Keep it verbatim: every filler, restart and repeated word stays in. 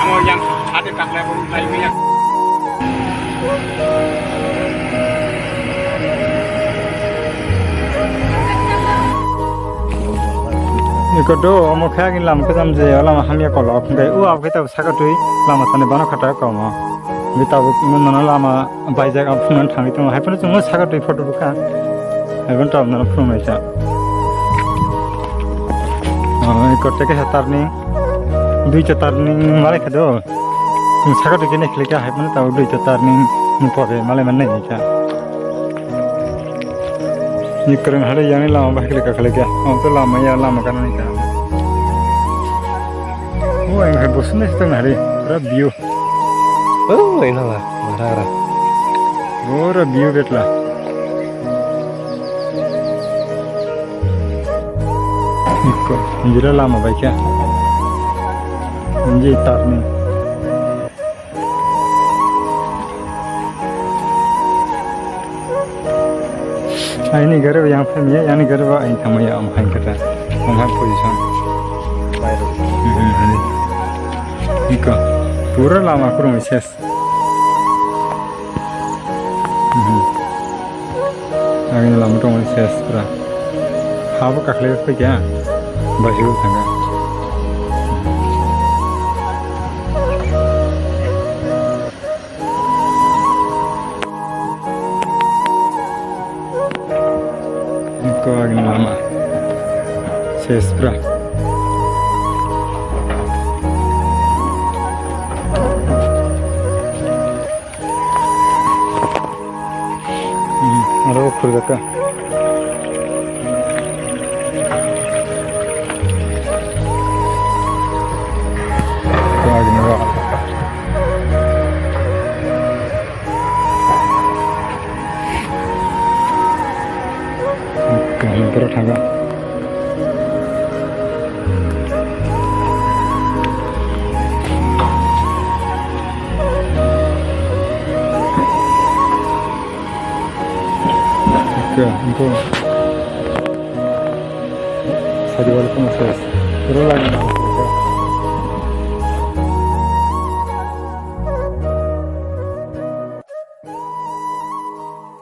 Amo yang hati tak level lain yang. Iko do, omo khe agini lama khe jam je, o lama hamya kolok, hwnkhe o abo khe tabuk saka twi lama sani bano kha ta komo. Hwnkhe tabuk nono lama baijak, abo phunuknani thangwi tongo. Hai phano chwng o saka twi photo bwkha. Hai phano tabuk nono phunuknai sa. O, iko teke ha turning, duita turning malai kha do. Chwng saka twi khe nai khwlai kha, hai phano tabuk duita turning ni pore malai mannai kha. Ni kwrwng hare yani lama bahai khe lekha khlai kha. Omo to lama ya lama kana ni ka. O ang hai bosun nai tong hari. Pura view. O ina la mara ra. Pura view betla. Iko jira lama bai kha. Inji tarni. Aini gari bo yang phaimaya, yani gari bo aini thamaya, ang phain kata. Ang ha position. Mhm, ani. Iko, pura lama kurung ses. Mhm. Agini lama tongmani ses pura. Habo kakhlai phai kha, basi bo thangkha. Iko agini lama ses pura. Hmm, aro khurjaka. Kaham pura thangkha. Oke, engko sadi wal kono ses. Pura lagi na.